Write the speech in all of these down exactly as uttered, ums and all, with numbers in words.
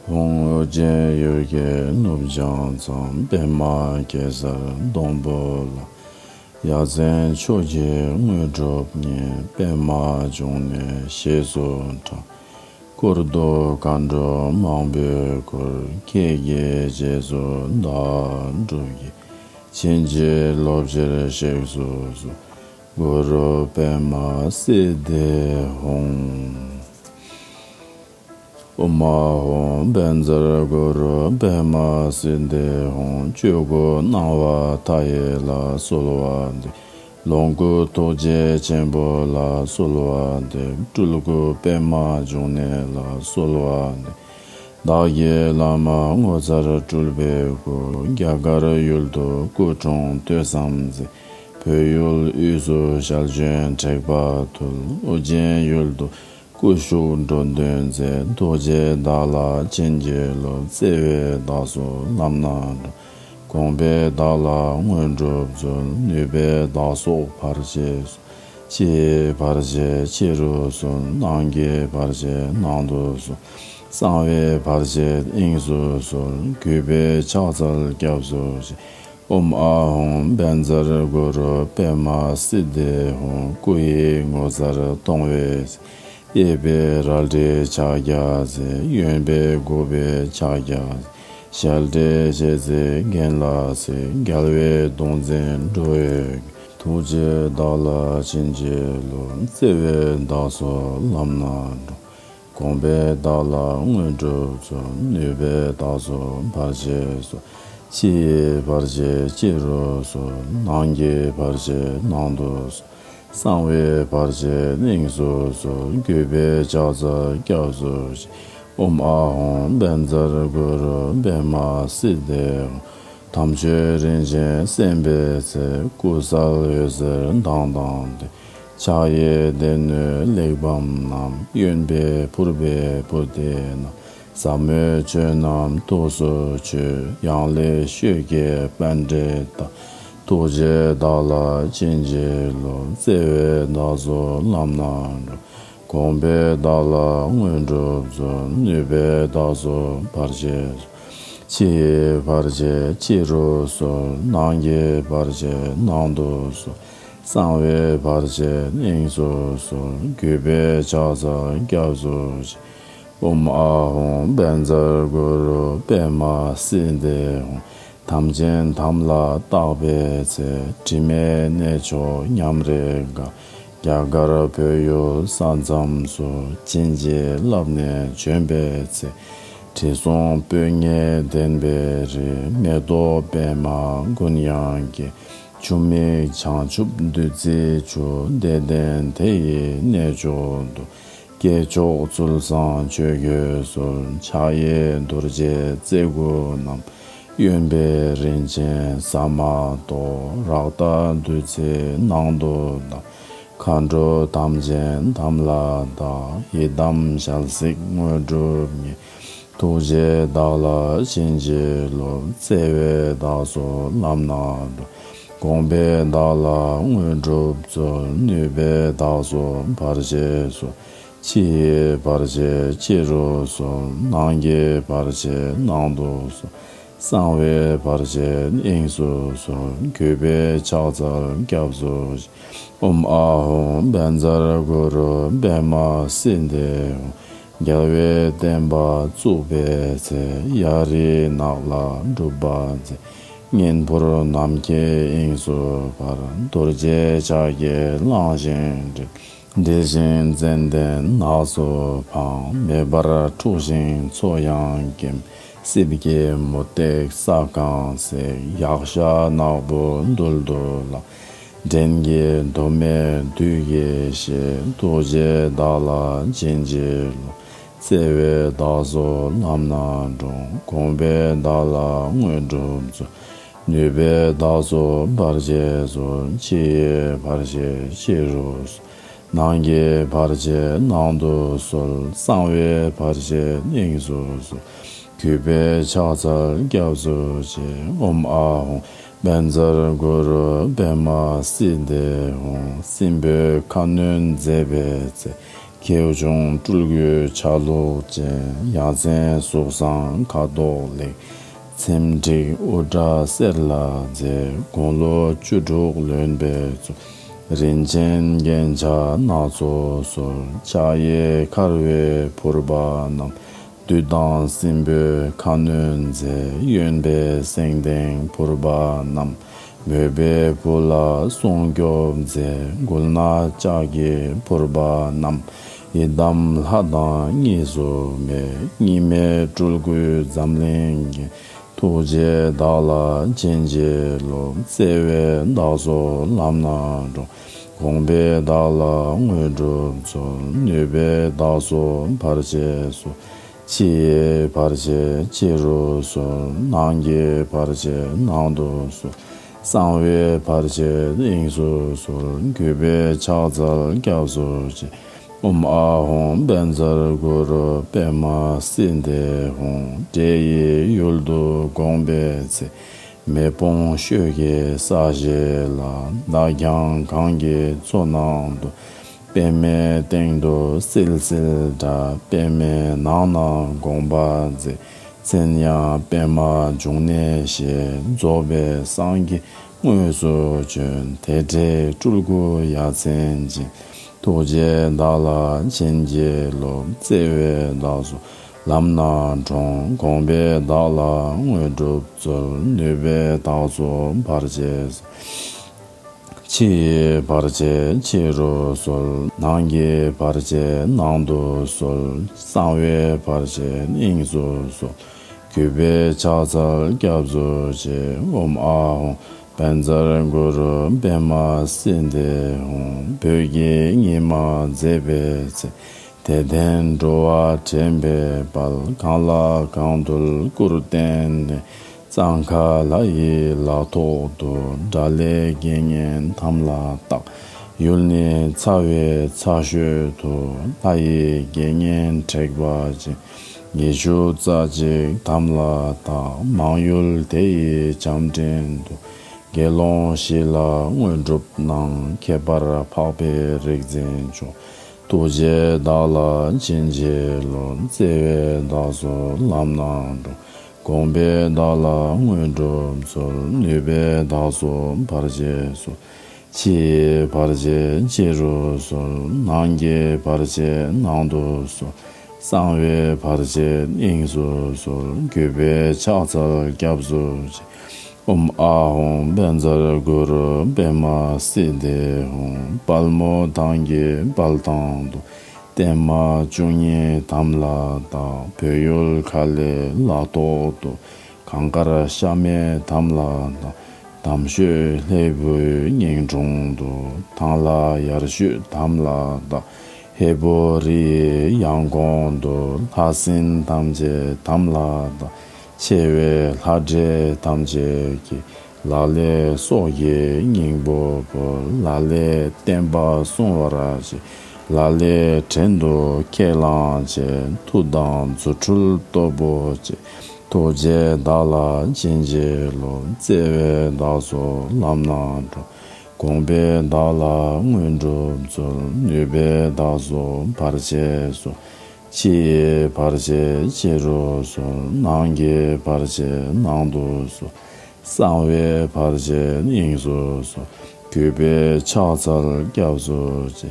ཧཱུྃ། ཨོ་རྒྱན་ཡུལ་གྱི་ནུབ་བྱང་མཚམས། པདྨ་གེ་སར་སྡོང་པོ་ལ། ཡ་མཚན་མཆོག་གི་དངོས་གྲུབ་བརྙེས། པདྨ་འབྱུང་གནས་ཞེས་སུ་གྲགས། འཁོར་དུ་མཁའ་འགྲོ་མང་པོས་བསྐོར། ཁྱེད་ཀྱི་རྗེས་སུ་བདག་སྒྲུབ་ཀྱིས། བྱིན་གྱིས་རློབས་ཕྱིར་གཤེགས་སུ་གསོལ། གུ་རུ་པདྨ་སིདྡྷི་ཧཱུྃ། ཨོཾ་ཨཱཿ་ཧཱུྃ་བཛྲ་གུ་རུ་པདྨ་སིདྡྷི་ཧཱུྃ། ཆོས་སྐུ་སྣང་བ་མཐའ་ཡས་ལ་གསོལ་བ་འདེབས། ལོངས་སྐུ་ཐུགས་རྗེ་ཆེན་པོ་ལ་གསོལ་བ་འདེབས། སྤྲུལ་སྐུ་པདྨ་འབྱུང་གནས་ལ་གསོལ་བ་འདེབས། བདག་གི་བླ་མ་ངོ་མཚར་སྤྲུལ་པའི་སྐུ། རྒྱ་གར་ཡུལ་དུ་སྐུ་འཁྲུངས་ཐོས་བསམ་མཛད། བོད་ཡུལ་དབུས་སུ་ཞལ་བྱོན་དྲེགས་པ་ཐུལ། ཨོ་རྒྱན་ཡུལ་དུ་སྐུ་བཞུགས་འགྲོ་དོན་མཛད། ཐུགས་རྗེས་བདག་ལ་བྱིན་གྱིས་རློབས། བརྩེ་བས་བདག་སོགས་ལམ་སྣ་དྲོངས། དགོངས་པས་བདག་ལ་དངོས་གྲུབ་སྩོལ། ནུས་པས་བདག་སོགས་བར་ཆད་སོལ། ཕྱི་ཡི་བར་ཆད་ཕྱི་རུ་སོལ། ནང་གི་བར་ཆད་ནང་དུ་སོལ། གསང་བའི་བར་ཆད་དབྱིངས་སུ་སོལ། གུས་པས་ཕྱག་འཚལ་སྐྱབས་སུ་མཆི། ཨོཾ་ཨཱཿཧཱུྃ་བཛྲ་གུ་རུ་པདྨ་སིདྡྷི་ཧཱུྃ། སྐུ་ཡི་ངོ་མཚར་སྟོང་བའི་གཡས་པས་རལ་གྲིའི་ཕྱག་རྒྱ་མཛད། གཡོན་པས་དགུག་པའི་ཕྱག་རྒྱ་མཛད། ཞལ་བགྲད་ཞལ་ཟས་གྱེན་ལ་གཟིགས། རྒྱལ་བའི་གདུང་འཛིན་འགྲོ་བའི་མགོན། ཐུགས་རྗེས་བདག་ལ་བྱིན་གྱིས་རློབས། བརྩེ་བས་བདག་སོགས་ལམ་སྣ་དྲོངས། དགོངས་པས་བདག་ལ་དངོས་གྲུབ་སྩོལ། ནུས་པས་བདག་སོགས་བར་ཆད་སོལ། ཕྱི་ཡི་བར་ཆད་ཕྱི་རུ་སོལ། ནང་གི་བར་ཆད་ནང་དུ་སོལ། གསང་བའི་བར་ཆད་དབྱིངས་སུ་སོལ། གུས་པས་ཕྱག་འཚལ་སྐྱབས་སུ་མཆི། ཨོཾ་ཨཱཿཧཱུྃ་བཛྲ་གུ་རུ་པདྨ་སིདྡྷི་ཧཱུྃ། དམ་ཆོས་རིན་ཆེན་གསན་པའི་ཚེ། སྐུ་གསལ་འོད་ཟེར་མདངས་དང་ལྡན། ཕྱག་གཡས་སྡེ་སྣོད་གླེགས་བམ་བསྣམས། གཡོན་པས་ཕུར་པའི་པུསྟི་བསྣམས། ཟབ་མོའི་ཆོས་རྣམས་ཐུགས་སུ་ཆུད། ཡང་ལེ་ཤོད་ཀྱི་པཎྜི་ཏ། ཐུགས་རྗེས་བདག་ལ་བྱིན་གྱིས་རློབས། བརྩེ་བས་བདག་སོགས་ལམ་སྣ་དྲོངས། དགོངས་པས་བདག་ལ་དངོས་གྲུབ་སྩོལ། ནུས་པས་བདག་སོགས་བར་ཆད་སོལ། ཕྱི་ཡི་བར་ཆད་ཕྱི་རུ་སོལ། ནང་གི་བར་ཆད་ནང་དུ་སོལ། གསང་བའི་བར་ཆད་དབྱིངས་སུ་སོལ། གུས་པས་ཕྱག་འཚལ་སྐྱབས་སུ་མཆི། ཨོཾ་ཨཱཿཧཱུྃ་བཛྲ་གུ་རུ་པདྨ་སིདྡྷི་ཧཱུྃ། དམ་ཅན་དམ་ལ་བཏགས་པའི་ཚེ། དྲི་མེད་གནས་མཆོག་ཉམས་རེ་དགའ། རྒྱ་གར་བོད་ཡུལ་ས་མཚམས་སུ། བྱིན་གྱིས་བརླབས་ནས་བྱོན་པའི་ཚེ། དྲི་བསུང་སྤོས་ངད་ལྡན་པའི་རི། མེ་ཏོག་པདྨ་དགུན་ཡང་སྐྱེ། ཆུ་མིག་བྱང་ཆུབ་བདུད་རྩིའི་ཆུ། བདེ་ལྡན་དེ་ཡི་གནས་མཆོག་ཏུ། སྐྱེས་མཆོག་ཚུལ་བཟང་ཆོས་གོས་གསོལ། ཕྱག་གཡས་རྡོ་རྗེ་རྩེ་དགུ་བསྣམས། གཡོན་པས་རིན་ཆེན་ཟ་མ་ཏོག། རཀྟ་བདུད་རྩིའི་ནང་དུ་བསྡམས། མཁའ་འགྲོ་དམ་ཅན་དམ་ལ་བཏགས། ཡི་དམ་ཞལ་གཟིགས་དངོས་གྲུབ་བརྙེས། ཐུགས་རྗེས་བདག་ལ་བྱིན་གྱིས་རློབས། བརྩེ་བས་བདག་སོགས་ལམ་སྣ་དྲོངས། དགོངས་པས་བདག་ལ་དངོས་གྲུབ་སྩོལ། ནུས་པས་བདག་སོགས་བར་ཆད་སོལ། ཕྱི་ཡི་བར་ཆད་ཕྱི་རུ་སོལ། ནང་གི་བར་ཆད་ནང་དུ་སོལ། གསང་བའི་བར་ཆད་དབྱིངས་སུ་སོལ། གུས་པས་ཕྱག་འཚལ་སྐྱབས་སུ་མཆི། ཨོཾ་ཨཱཿཧཱུྃ་བཛྲ་གུ་རུ་པདྨ་སིདྡྷི་ཧཱུྃ། རྒྱལ་བའི་བསྟན་པ་བཙུགས་པའི་ཚེ། ཡ་རིའི་ནགས་ལ་སྒྲུབ་པ་མཛད། གཉན་འཕུར་ནམ་མཁའི་དབྱིངས་སུ་འཕར། རྡོ་རྗེ་ཕྱག་རྒྱས་གླང་ཆེན་སྒྲེང་། དྲི་ཞིམ་ཙན་དན་ནགས་སུ་འཕངས། མེ་འབར་འཁྲུགས་ཤིང་མཚོ་ཡང་སྐེམ། སྲིབ་ཀྱི་མུ་སྟེགས་ས་གང་བསྲེགས། ཡཀྴ་ནག་པོ་རྡུལ་དུ་བརླག། བྲན་གྱི་གདོད་མའི་བདུད་ཀྱི་གཤེད། ཐུགས་རྗེས་བདག་ལ་བྱིན་གྱིས་རློབས། བརྩེ་བས་བདག་སོགས་ལམ་སྣ་དྲོངས། དགོངས་པས་བདག་ལ་དངོས་གྲུབ་སྩོལ། ནུས་པས་བདག་སོགས་བར་ཆད་སོལ། ཕྱི་ཡི་བར་ཆད་ཕྱི་རུ་སོལ། ནང་གི་བར་ཆད་ནང་དུ་སོལ། གསང་བའི་བར་ཆད་དབྱིངས་སུ་སོལ། གུས་པས་ཕྱག་འཚལ་སྐྱབས་སུ་མཆི། ཨོཾ་ཨཱཿཧཱུྃ་བཛྲ་གུ་རུ་པདྨ་སིདྡྷི་ཧཱུྃ། སྲིན་པོའི་ཁ་གནོན་མཛད་པའི་ཚེ། ཁྱེའུ་ཆུང་སྤྲུལ་སྐུའི་ཆ་ལུགས་ཅན། ཡ་མཚན་གཟུགས་བཟང་ཁ་དོག་ལེགས། ཚེམས་འགྲིག་དབུ་སྐྲ་སེར་ལ་མཛེས། དགུང་ལོ་བཅུ་དྲུག་ལོན་པའི་ཚུལ། རིན་ཆེན་རྒྱན་ཆ་སྣ་ཚོགས་གསོལ། ཕྱག་གཡས་འཁར་བའི་ཕུར་པ་བསྣམས། བདུད་དང་སྲིན་པོའི་ཁ་གནོན་མཛད། གཡོན་པས་སེང་ལྡེང་ཕུར་པ་བསྣམས། མོས་པའི་བུ་ལ་སྲུང་སྐྱོབ་མཛད། མགུལ་ན་ལྕགས་ཀྱི་ཕུར་པ་བསྣམས། ཡི་དམ་ལྷ་དང་གཉིས་སུ་མེད། གཉིས་མེད་སྤྲུལ་སྐུའི་འཛམ་གླིང་རྒྱན། ཐུགས་རྗེས་བདག་ལ་བྱིན་གྱིས་རློབས། བརྩེ་བས་བདག་སོགས་ལམ་སྣ་དྲོངས། དགོངས་པས་བདག་ལ་དངོས་གྲུབ་སྩོལ། ནུས་པས་བདག་སོགས་བར་ཆད་སོལ། ཕྱི་ཡི་བར་ཆད་ཕྱི་རུ་སོལ། ནང་གི་བར་ཆད་ནང་དུ་སོལ། གསང་བའི་བར་ཆད་དབྱིངས་སུ་སོལ། གུས་པས་ཕྱག་འཚལ་སྐྱབས་སུ་མཆི། ཨོཾ་ཨཱཿཧཱུྃ་བཛྲ་གུ་རུ་པདྨ་སིདྡྷི་ཧཱུྃ། འདྲེ་ཡི་ཡུལ་དུ་དགོངས་པའི་ཚེ། མེ་དཔུང་ཤོད་ཀྱི་ས་གཞི་ལ། བདག་ཀྱང་གང་གི་མཚོ་ནང་དུ། པདྨའི་སྟེང་དུ་བསིལ་བསིལ་འདྲ། པདྨའི་ནང་ན་དགོངས་པ་མཛད། མཚན་ཡང་པདྨ་འབྱུང་གནས་ཞེས། རྫོགས་པའི་སངས་རྒྱས་དངོས་སུ་བྱོན། དེ་འདྲའི་སྤྲུལ་སྐུ་ཡ་མཚན་ཅན། ཐུགས་རྗེས་བདག་ལ་བྱིན་གྱིས་རློབས། བརྩེ་བས་བདག་སོགས་ལམ་སྣ་དྲོངས། དགོངས་པས་བདག་ལ་དངོས་གྲུབ་སྩོལ། ནུས་པས་བདག་སོགས་བར་ཆད་སོལ། ཕྱི་ཡི་བར་ཆད་ཕྱི་རུ་སོལ། ནང་གི་བར་ཆད་ནང་དུ་སོལ། གསང་བའི་བར་ཆད་དབྱིངས་སུ་སོལ། གུས་པས་ཕྱག་འཚལ་སྐྱབས་སུ་མཆི། ཨོཾ་ཨཱཿཧཱུྃ་བཛྲ་གུ་རུ་པདྨ་སིདྡྷི་ཧཱུྃ། བོད་ཀྱི་ཉི་མ་མཛེས་པའི་ཚེ། དད་ལྡན་འགྲོ་བ་འདྲེན་པའི་དཔལ། གང་ལ་གང་འདུལ་སྐུར་བསྟན་ནས། གཙང་ཁ་ལྷ་ཡི་ལག་ཐོག་ཏུ། དགྲ་ལྷའི་དགེ་བསྙེན་དམ་ལ་བཏགས། ཡུལ་ནི་ཚ་བའི་ཚ་ཤོད་དུ། ལྷ་ཡི་དགེ་བསྙེན་དྲེགས་པ་ཅན། ཉི་ཤུ་རྩ་གཅིག་དམ་ལ་བཏགས། མང་ཡུལ་དེ་ཡི་བྱམས་སྤྲིན་དུ། དགེ་སློང་བཞི་ལ་དངོས་གྲུབ་གནང་། ཁྱད་པར་འཕགས་པའི་རིག་འཛིན་མཆོག། ཐུགས་རྗེས་བདག་ལ་བྱིན་གྱིས་རློབས། བརྩེ་བས་བདག་སོགས་ལམ་སྣ་དྲོངས། དགོངས་པས་བདག་ལ་དངོས་གྲུབ་སྩོལ། ནུས་པས་བདག་སོགས་བར་ཆད་སོལ། ཕྱི་ཡི་བར་ཆད་ཕྱི་རུ་སོལ། ནང་གི་བར་ཆད་ནང་དུ་སོལ། གསང་བའི་བར་ཆད་དབྱིངས་སུ་སོལ། གུས་པས་ཕྱག་འཚལ་སྐྱབས་སུ་མཆི། ཨོཾ་ཨཱཿཧཱུྃ་བཛྲ་གུ་རུ་པདྨ་སིདྡྷི་ཧཱུྃ། དཔལ་མོ་ཐང་གི་དཔལ་ཐང་དུ། བརྟན་མ་བཅུ་གཉིས་དམ་ལ་བཏགས། བོད་ཡུལ་ཁ་ལའི་ལ་ཐོག་ཏུ། གངས་དཀར་ཤ་མེད་དམ་ལ་བཏགས། དམ་ཤོད་ལྷའི་བུའི་སྙིང་དྲུང་དུ། ཐང་ལྷ་ཡར་ཞུད་དམ་ལ་བཏགས། ཧས་པོ་རི་ཡི་ཡང་གོང་དུ། ལྷ་སྲིན་ཐམས་ཅད་དམ་ལ་བཏགས། ཆེ་བའི་ལྷ་འདྲེ་ཐམས་ཅད་ཀྱིས། ལ་ལས་སྲོག་གི་སྙིང་པོ་ཕུལ། ལ་ལས་བསྟན་པ་སྲུང་བར་བྱེད། ལ་ལས་བྲན་དུ་ཁས་བླངས་བྱེད། མཐུ་དང་རྫུ་འཕྲུལ་སྟོབས་པོ་ཆེ། ཐུགས་རྗེས་བདག་ལ་བྱིན་གྱིས་རློབས། བརྩེ་བས་བདག་སོགས་ལམ་སྣ་དྲོངས། དགོངས་པས་བདག་ལ་དངོས་གྲུབ་སྩོལ། ནུས་པས་བདག་སོགས་བར་ཆད་སོལ། ཕྱི་ཡི་བར་ཆད་ཕྱི་རུ་སོལ། ནང་གི་བར་ཆད་ནང་དུ་སོལ། གསང་བའི་བར་ཆད་དབྱིངས་སུ་སོལ། གུས་པས་ཕྱག་འཚལ་སྐྱབས་སུ་མཆི།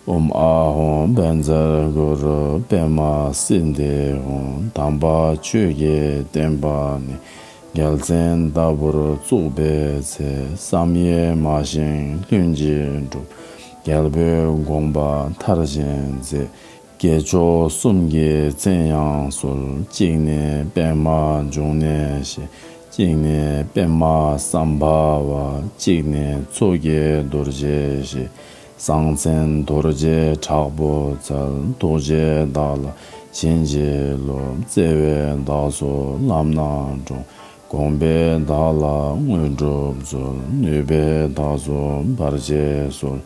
ཨོཾ་ཨཱཿཧཱུྃ་བཛྲ་གུ་རུ་པདྨ་སིདྡྷི་ཧཱུྃ། དམ་པ་ཆོས་ཀྱི་བསྟན་པ་ནི། རྒྱལ་མཚན་ལྟ་བུར་བཙུགས་པའི་ཚེ། བསམ་ཡས་མ་བཞེངས་ལྷུན་གྱིས་གྲུབ། རྒྱལ་པོའི་དགོངས་པ་མཐར་ཕྱིན་མཛད། སྐྱེས་མཆོག་གསུམ་གྱི་མཚན་ཡང་གསོལ། གཅིག་ནི་པདྨ་འབྱུང་གནས་ཞེས། གཅིག་ནི་པདྨ་སམྦྷ་ཝ། གཅིག་ནི་མཚོ་སྐྱེས་རྡོ་རྗེ་ཞེས། གསང་མཚན་རྡོ་རྗེ་དྲག་པོ་རྩལ། ཐུགས་རྗེས་བདག་ལ་བྱིན་གྱིས་རློབས། བརྩེ་བས་བདག་སོགས་ལམ་སྣ་དྲོངས། དགོངས་པས་བདག་ལ་དངོས་གྲུབ་སྩོལ། ནུས་པས་བདག་སོགས་བར་ཆད་སོལ།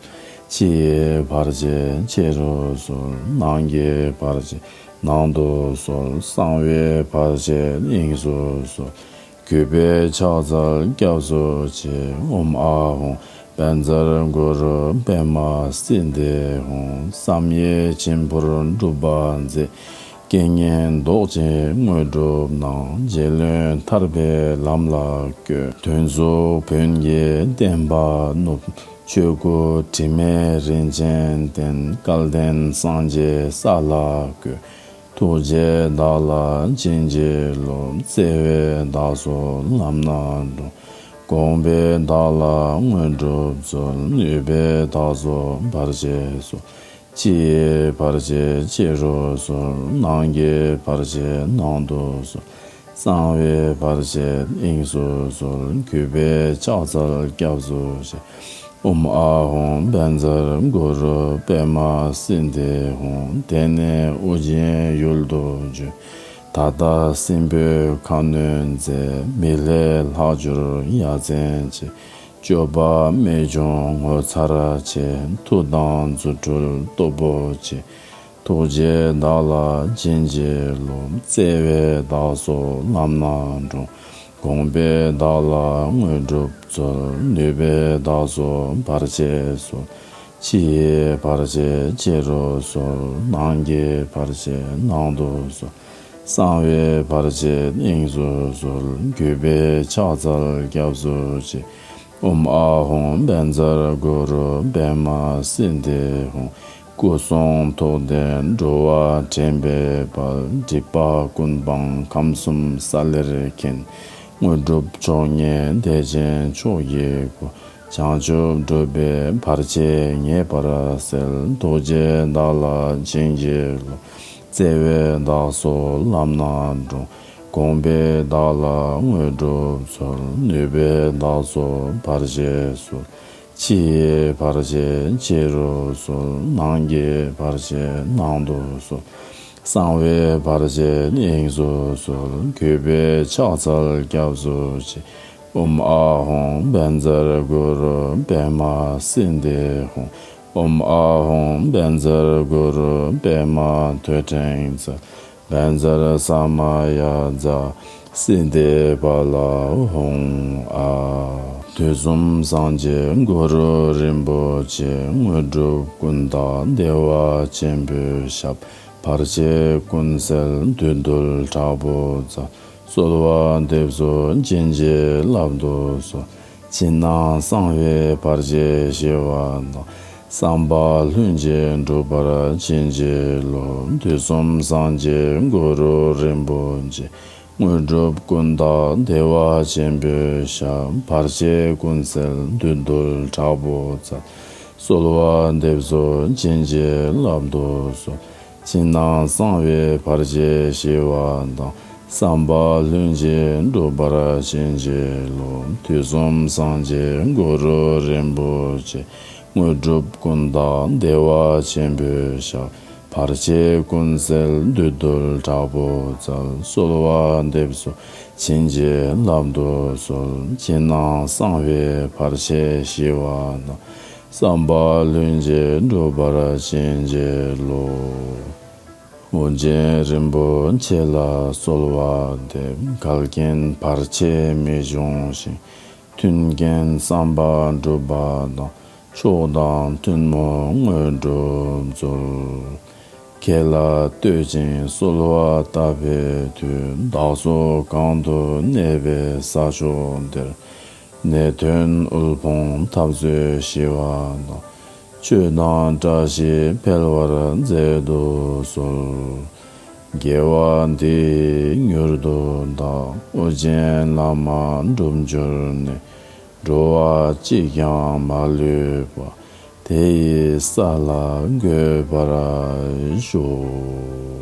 ཕྱི་ཡི་བར་ཆད་ཕྱི་རུ་སོལ། ནང་གི་བར་ཆད་ནང་དུ་སོལ། གསང་བའི་བར་ཆད་དབྱིངས་སུ་སོལ། གུས་པས་ཕྱག་འཚལ་སྐྱབས་སུ་མཆི། ཨོཾ་ཨཱཿཧཱུྃ་ བཛྲ་གུ་རུ་པདྨ་སིདྡྷི་ཧཱུྃ། བསམ་ཡས་མཆིམས་ཕུར་སྒྲུབ་པ་མཛད། རྐྱེན་ངན་ཟློག་ཅིང་དངོས་གྲུབ་གནང་། རྗེ་བློན་ཐར་པའི་ལམ་ལ་བཀོད། དོན་གཟུགས་བོན་གྱི་བསྟན་པ་བསྣུབས། ཆོས་སྐུ་དྲི་མེད་རིན་ཆེན་བསྟན། སྐལ་ལྡན་སངས་རྒྱས་ས་ལ་བཀོད། ཐུགས་རྗེས་བདག་ལ་བྱིན་གྱིས་རློབས། བརྩེ་བས་བདག་སོགས་ལམ་སྣ་དྲོངས། དགོངས་པས་བདག་ལ་དངོས་གྲུབ་སྩོལ། ནུས་པས་བདག་སོགས་བར་ཆད་སོལ། ཕྱི་ཡི་བར་ཆད་ཕྱི་རུ་སོལ། ནང་གི་བར་ཆད་ནང་དུ་སོལ། གསང་བའི་བར་ཆད་དབྱིངས་སུ་སོལ། གུས་པས་ཕྱག་འཚལ་སྐྱབས་སུ་མཆི། ཨོཾ་ཨཱཿཧཱུྃ་བཛྲ་གུ་རུ་པདྨ་སིདྡྷི་ཧཱུྃ། དེ་ནས་ཨོ་རྒྱན་ཡུལ་དུ་བྱོན། ད་ལྟ་སྲིན་པོའི་ཁ་གནོན་མཛད། མི་ལས་ལྷག་གྱུར་ཡ་མཚན་ཆེ། སྤྱོད་པ་རྨད་བྱུང་ངོ་མཚར་ཆེ། མཐུ་དང་རྫུ་འཕྲུལ་སྟོབས་པོ་ཆེ། ཐུགས་རྗེས་བདག་ལ་བྱིན་གྱིས་རློབས། བརྩེ་བས་བདག་སོགས་ལམ་སྣ་དྲོངས། དགོངས་པས་བདག་ལ་དངོས་གྲུབ་སྩོལ། ནུས་པས་བདག་སོགས་བར་ཆད་སོལ། ཕྱི་ཡི་བར་ཆད་ཕྱི་རུ་སོལ། ནང་གི་བར་ཆད་ནང་དུ་སོལ། གསང་བའི་བར་ཆད་དབྱིངས་སུ་སོལ། གུས་པས་ཕྱག་འཚལ་སྐྱབས་སུ་མཆི། ཨོཾ་ཨཱཿཧཱུྃ་བཛྲ་གུ་རུ་པདྨ་སིདྡྷི་ཧཱུྃ། སྐུ་གསུང་ཐུགས་ལྡན་འགྲོ་བ་འདྲེན་པའི་དཔལ། སྒྲིབ་པ་ཀུན་སྤངས་ཁམས་གསུམ་ས་ལེར་མཁྱེན། དངོས་གྲུབ་མཆོག་བརྙེས་བདེ་ཆེན་མཆོག་གི་སྐུ། བྱང་ཆུབ་སྒྲུབ་པའི་བར་ཆད་ངེས་པར་སེལ། ཐུགས་རྗེས་བདག་ལ་བྱིན་གྱིས་རློབས། བརྩེ་བས་བདག་སོགས་ལམ་སྣ་དྲོངས། དགོངས་པས་བདག་ལ་དངོས་གྲུབ་སྩོལ། ནུས་པས་བདག་སོགས་བར་ཆད་སོལ། ཕྱི་ཡི་བར་ཆད་ཕྱི་རུ་སོལ། ནང་གི་བར་ཆད་ནང་དུ་སོལ། གསང་བའི་བར་ཆད་དབྱིངས་སུ་སོལ། གུས་པས་ཕྱག་འཚལ་སྐྱབས་སུ་མཆི། ཨོཾ་ཨཱཿཧཱུྃ་བཛྲ་གུ་རུ་པདྨ་སིདྡྷི་ཧཱུྃ། ཨོཾ་ཨཱཿཧཱུྃ་བཛྲ་གུ་རུ་པདྨ་ཐོད་ཕྲེང་རྩལ། བཛྲ་ས་མ་ཡ་ཛཿསིདྡྷི་ཕ་ལ་ཧཱུྃ་ཨཱཿ། དུས་གསུམ་སངས་རྒྱས་གུ་རུ་རིན་པོ་ཆེ། དངོས་གྲུབ་ཀུན་བདག་བདེ་བ་ཆེན་པོའི་ཞབས། བར་ཆད་ཀུན་སེལ་བདུད་འདུལ་དྲག་པོ་རྩལ། གསོལ་བ་འདེབས་སོ་བྱིན་གྱིས་བརླབ་ཏུ་གསོལ། ཕྱི་ནང་གསང་བའི་བར་ཆད་ཞི་བ་དང་། བསམ་པ་ལྷུན་གྱིས་འགྲུབ་པར་བྱིན་གྱིས་རློབས། དུས་གསུམ་སངས་རྒྱས་གུ་རུ་རིན་པོ་ཆེ། དངོས་གྲུབ་ཀུན་བདག་བདེ་བ་ཆེན་པོའི་ཞབས། བར་ཆད་ཀུན་སེལ་བདུད་འདུལ་དྲག་པོ་རྩལ། གསོལ་བ་འདེབས་སོ་བྱིན་གྱིས་བརླབ་ཏུ་གསོལ། ཕྱི་ནང་གསང་བའི་བར་ཆད་ཞི་བ་དང་། བསམ་པ་ལྷུན་གྱིས་འགྲུབ་པར་བྱིན་གྱིས་རློབས། དུས་གསུམ་སངས་རྒྱས་གུ་རུ་རིན་པོ་ཆེ། དངོས་གྲུབ་ཀུན་བདག་བདེ་བ་ཆེན་པོའི་ཞབས། བར་ཆད་ཀུན་སེལ་བདུད་འདུལ་དྲག་པོ་རྩལ། གསོལ་བ་འདེབས་སོ་བྱིན་གྱིས་བརླབ་ཏུ་གསོལ། ཕྱི་ནང་གསང་བའི་བར་ཆད་ཞི་བ་དང་། བསམ་པ་ལྷུན་གྱིས་འགྲུབ་པར་བྱིན་གྱིས་རློབས། ཨོ་རྒྱན་རིན་པོ་ཆེ་ལ་གསོལ་བ་འདེབས། འགལ་རྐྱེན་བར་ཆད་མི་འབྱུང་ཞིང་། མཐུན་རྐྱེན་བསམ་པ་འགྲུབ་པ་དང་། མཆོག་དང་ཐུན་མོང་དངོས་གྲུབ་སྩོལ། ཁྱེད་ལ་བསྟོད་ཅིང་གསོལ་བ་བཏབ་པའི་མཐུས། བདག་སོགས་གང་དུ་གནས་པའི་ས་ཕྱོགས་འདིར། ནད་གདོན་དབུལ་ཕོངས་འཐབ་རྩོད་ཞི་བ་དང་། ཆོས་དང་བཀྲ་ཤིས་འཕེལ་བར་མཛད་དུ་གསོལ། དགེ་བ་འདི་ཡིས་མྱུར་དུ་བདག། ཨོ་རྒྱན་བླ་མ་འགྲུབ་གྱུར་ནས། འགྲོ་བ་གཅིག་ཀྱང་མ་ལུས་པ། དེ་ཡི་ས་ལ་འགོད་པར་ཤོག།